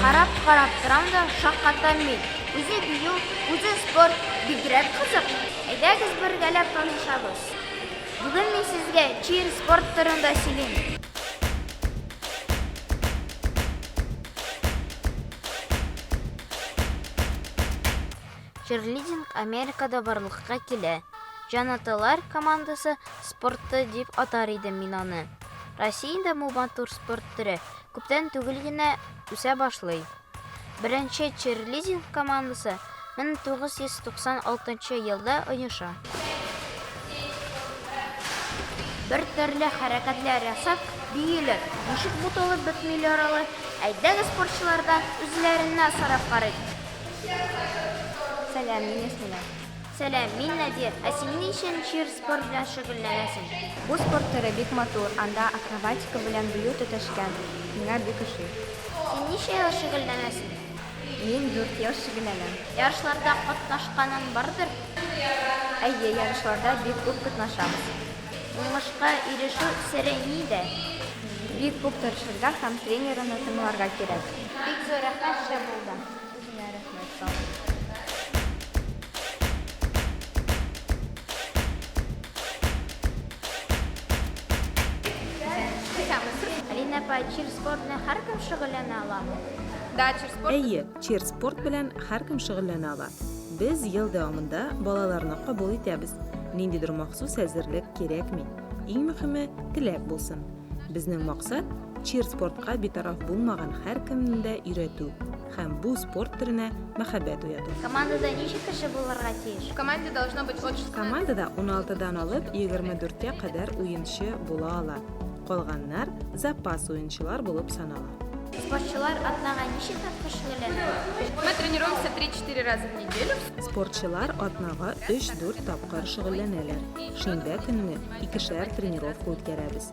Карап-карап торам да шаккатам мин. Үзе бию, үзе спорт, бигрәк кызык. Әйдәгез бергәләп танышабыз. Бүген мин сезгә чир спорт турында сөйлим. Черлидинг Америкада барлыкка килә. Җанаталар командасы спорты дип атар идем мин аны. Россиядә бу матур спорт төре күптән түгел генә үсә башлый. Беренче черлидинг командасы 1996 елда оеша. Бер төрле хәрәкәтләр ясап, бииләр. Ничек буталып бетмиләр алар? Әйдәгез спортчылардан үзләренә сорап карыйк. Сәлам, мин Ясминә. Сәлам, мин Надир. Ә син ни өчен чир спорт белән шөгыльләнәсең? Бу спорт төре бик матур, анда акробатика белән бию тоташкан. Миңа бик ошый. Син ничә ел шөгыльләнәсең? Мин дүрт ел шөгыльләнәм. Ярышларда катнашканың бардыр? Әйе, ярышларда бик күп катнашабыз. Уңышка ирешү сере нидә? Бик күп тырышырга һәм тренерыңны тыңларга кирәк. Бик зур рәхмәт, шәп булды. Үзеңә рәхмәт, сау бул. Алинә апа, чир спорт белән һәркем шөгыльләнә аламы? Да, чир-спорт. Әйе, чир-спорт белән һәркем шөгыльләнә ала. Без ел дәвамында балаларны кабул итәбез. Ниндидер махсус әзерлек кирәкми. Иң мөхиме, теләк булсын. Безнең максат, чир-спортка битараф булмаган һәркемне дә өйрәтү һәм бу спорт төренә мәхәббәт уяту. Командада ничә кеше булырга тиеш? В команде должно быть от 16. Командада уналтыдан алып 24 кә кадәр уенчы була ала. Калганнар запас уенчылар булып санала. Спортчылар атнага ничә тапкыр шөгыльләнә? Мы тренируемся три-четыре раза в неделю. Спортчылар атнага өч-дүрт тапкыр шөгыльләнәләр. Шимбә көнне икешәр тренировка үткәрәбез.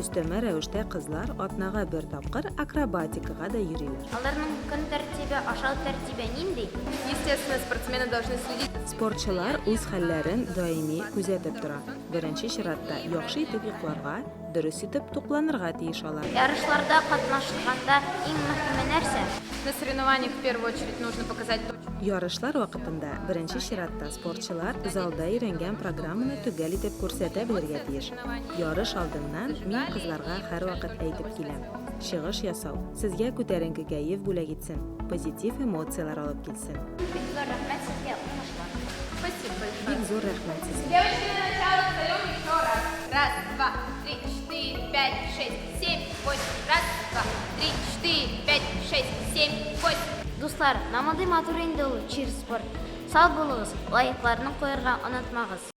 Өстәмә рәвештә кызлар атнага бер тапкыр акробатикага да йөриләр. Аларның көн тәртибе, ашау тәртибе нинди? Естественно, спортсмены должны следить. Спортчылар үз хәлләрен даими күзәтеп тора. Беренче чиратта, яхшы итеп йокларга, дөрес итеп тукланырга тиеш алар. Ярышларда катнашканда иң мөһиме нәрсә? На соревнованиях в первую очередь нужно показать точку. Ярышлар вакытында, беренче чиратта, спортчылар залда өйрәнгән программаны төгәл итеп күрсәтә белергә тиеш. Ярыш алдыннан мин кызларга һәрвакыт әйтеп киләм, чыгыш ясау сезгә күтәренке кәеф бүләк итсен, позитив эмоцияләр алып килсен. Бик зур рәхмәт сезгә, уңышлар! Спасибо большое. Бик зур рәхмәт сезгә. Девочки, на начало встаем еще раз. Раз, два, три, четыре, пять, шесть, семь, восемь. Раз, два, три, четыре, пять, шесть, семь, восемь. Дуслар, менә мондый матур инде ул чир спорт. Сау булыгыз, лайкларны куярга онытмагыз.